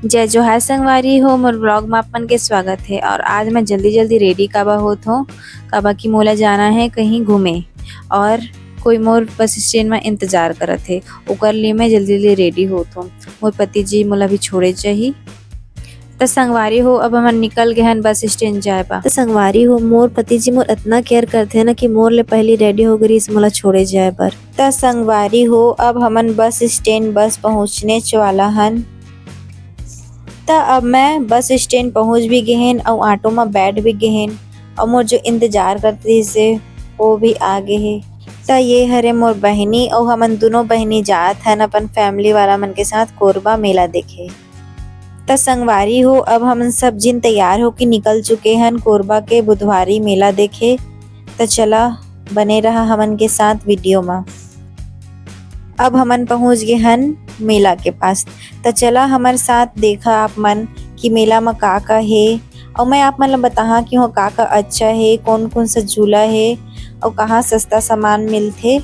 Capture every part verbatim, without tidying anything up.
जय जोहार संगवारी हो, मोर vlog में आप मन के स्वागत हे। और आज मैं जल्दी जल्दी ready काबर होत हों, काबर कि मोला जाना हे कहीं घूमे और कोई मोर bus stand में इंतजार करत हे, ओकर लिए मैं जल्दी जल्दी ready होत हों। मोर पति जी मोला भी छोड़े जाही। त संगवारी हो, अब हमन निकल गे हन bus stand जाए बर। त संगवारी हो, मोर पति जी मोर अतना care करथे ना कि मोर ले पहली ready हो गे रिहिस मोला छोड़े जाए बर। त संगवारी हो, अब हमन bus stand, bus पहुँचनेच वाला हन। त अब मैं bus stand पहुँच भी गे हन अउ auto म बैठ भी गे हन अउ मोर जो इंतजार करत रिहिस हे, वो भी आ गे हे। त ये हरे मोर बहिनी अउ हमन दुनों बहिनी जात हन अपन family वाला मन के साथ कोरबा मेला देखे। त संगवारी हो, अब हमन सब झिन तैयार होके निकल चुके हन कोरबा के बुधवारी मेला देखे। त चला, बने रहा हमन के साथ video म। अब हमन पहुँच गे हन मेला के पास। त चला हमर साथ देखा आप मन कि मेला म का का हे, अउ मैं आप मन ल बताहा कि वहाँ का का अच्छा हे, कौन कौन सा झूला हे, अउ कहाँ सस्ता सामान मिलथे।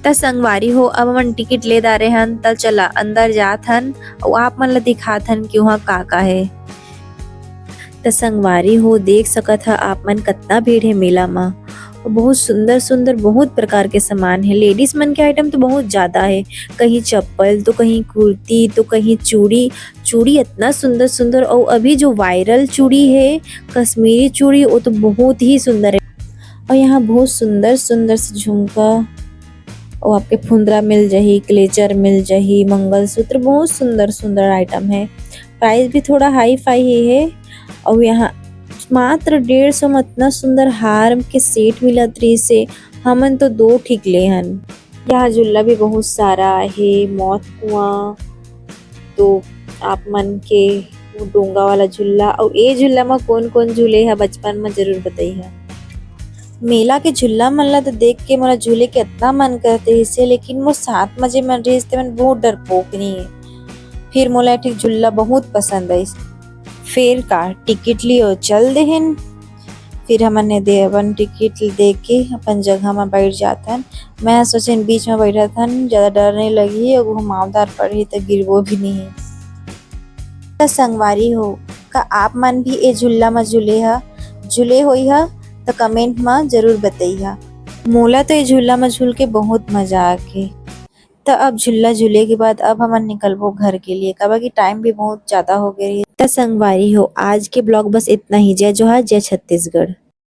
त संगवारी हो, अब हमन टिकट ले डारे हन, त चला अंदर जात हन, अउ आप मन ल दिखात हन कि वहाँ का का हे। त संगवारी हो, देख सकत ह आप मन कतना भीड़ हे मेला म। बहुत सुंदर सुंदर, बहुत प्रकार के सामान हे। Ladies मन के item तो बहुत ज्यादा हे, कहीं चप्पल, तो कहीं कुर्ती, तो कहीं चूड़ी। चूड़ी इतना सुंदर सुंदर, अउ अभी जो viral चूड़ी हे, कश्मीरी चूड़ी, वो तो बहुत ही सुंदर हे। अउ यहाँ बहुत सुंदर सुंदर से झुमका, अउ आपके फुंदरा मिल जाही, क्लेचर मिल जाही, मंगलसूत्र, बहुत सुंदर सुंदर item हे। Price भी थोड़ा high fi ही हे। अउ यहाँ मात्र डेढ़ सौ म अतना सुंदर हार के set मिलत रिहिस हे, हमन तो दो ठीक ले हन। यहाँ झूला भी बहुत सारा हे, मौत कुआं, तो आप मन के वो डोंगा वाला झूला, अउ ए झूला म कौन कौन झूले ह बचपन म, जरूर बताइहा। मेला के झूला मन ला तो देख के मोला झूले के अतना मन करत रिहिस हे, लेकिन मोर साथ म जे मन रिहिस ते मन बहुत डरपोक रिहिन। फिर मोला एक ठे झूला बहुत पसंद आइस। फिर का टिकट लिए अउ चल देहेन। फिर हमन ने दे अपन टिकट दे के अपन जगह म बैठ जात हन। मैं सोचेन बीच म बैठत हन, ज्यादा डर नहीं लगही, अउ घुमावदार पड़ही त गिरबो भी नहीं। त संगवारी हो, का आप मन भी ए झूला म झूले ह, झूले होई ह, त comment म जरूर बतइहा। मोला तो ए झूला म झूल के बहुत मजा आके। त अब झूला झूले के बाद अब हमन निकलबो घर के लिए, काबर कि time भी बहुत ज्यादा हो गए रही। त संगवारी हो, आज के vlog बस इतना ही। जय जोहार, जय छत्तीसगढ़।